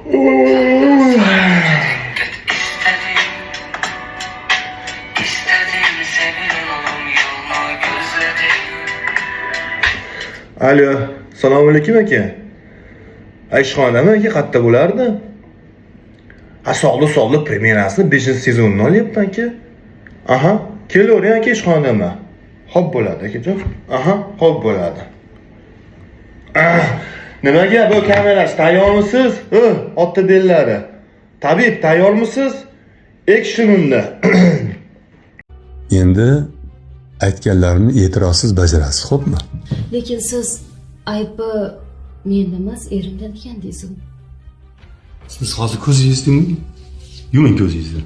İstedim, istedim senin olum yolunu gözledim. Alo, assalomu alaykum aka. A, ishxonadami aka, qayerda bo'lardi? A, sog'li sog'li premyerasini 5-sezonini olyapman aka. Aha, kelavering aka ishxonadaman. Xo'p bo'ladi akajon. Aha, xo'p bo'ladi. Ah, nima gap bu kamerachi tayyormisiz? Otda bellari. Tabib tayyormisiz? Action unda. Endi aytganlarimni e'tirozsiz bajarasiz, xo'pmi? Lekin siz aybi menda emas, erimda degandingiz. Siz hozir ko'zingizni yuming. Yuming ko'zingizni.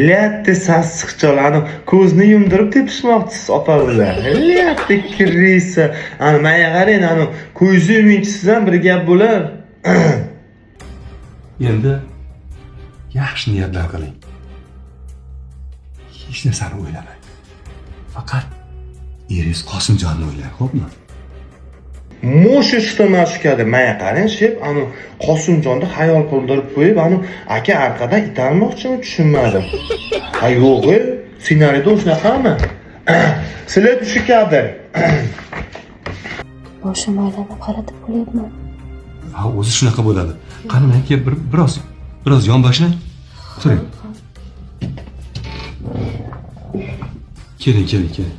Latte sassiqchalarni ko'zni yumdirib tepishmoqchisiz opa bilan. Latte kirisa. Ani menga qarang, ani ko'zni yumingchisiz ham bir gap bo'lar. Endi yaxshi niyatlar qiling. Hech narsani o'ylamang. Faqat eringiz Qosimjonni o'ylang, xo'pmi? Moshe что mana shu kadr. Menga qarang, shef, ani Qosimjonni xayol qildirib qo'yib, ani aka arqadan itarmoqchimi tushunmadim. Ha yo'q, ssenariyda o'shanaqami? Следующий kadr. Boshim aylanib g'alati bo'lyapman. Ha, o'zi shunaqa bo'ladi. Qani menga kelib biroz yonboshlang. Turing. Keling, keling, keling.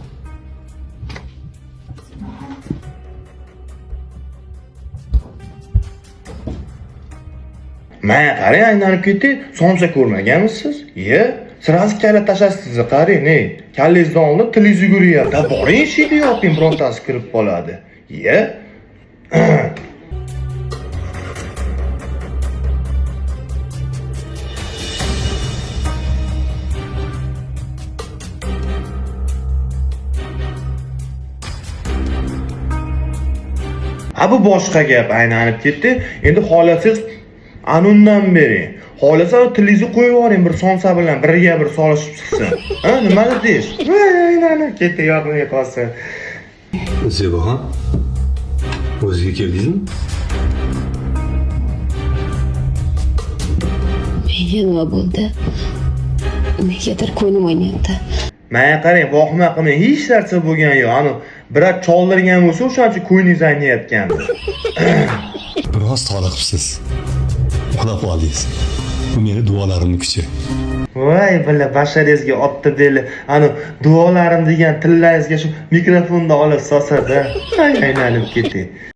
Menga qarang, aylanib ketdi. Somsa ko'rmaganmisiz? Ye, sirasi kalla tashlasiz, qarang, ey. Kallangizdan oldin tilingiz yuguryapti. Da boring eshikni yoping, birontasi kirib qoladi. Ye. Ha bu boshqa gap aylanib ketdi. Endi xolasangiz anundan bering. Xohlasa tilingizni qo'yib yuboring bir somsa bilan birga bir solishib chiqsin. Ha, nima dedingiz? Voy, aylanib ketdi, yoqmay qolsin. Zeboxon, o'ziga keldingizmi? Menga nima bo'ldi? Negadir ko'nglim o'ynayapti. Menga qarang, vohma qilmang, hech narsa bo'lgani yo'q. Ani birat choldirgan bo'lsa, o'shancha ko'nglingiz aynayotgandir. Biroz toliqibsiz. Uxlab qoldingiz. Bu meni duolarimning kuchi. Voy billa basharingizga otdi deli. Ani duolarim degan tillaringizga shu mikrofonni olib sosadi. Ay, aylanib ketdi.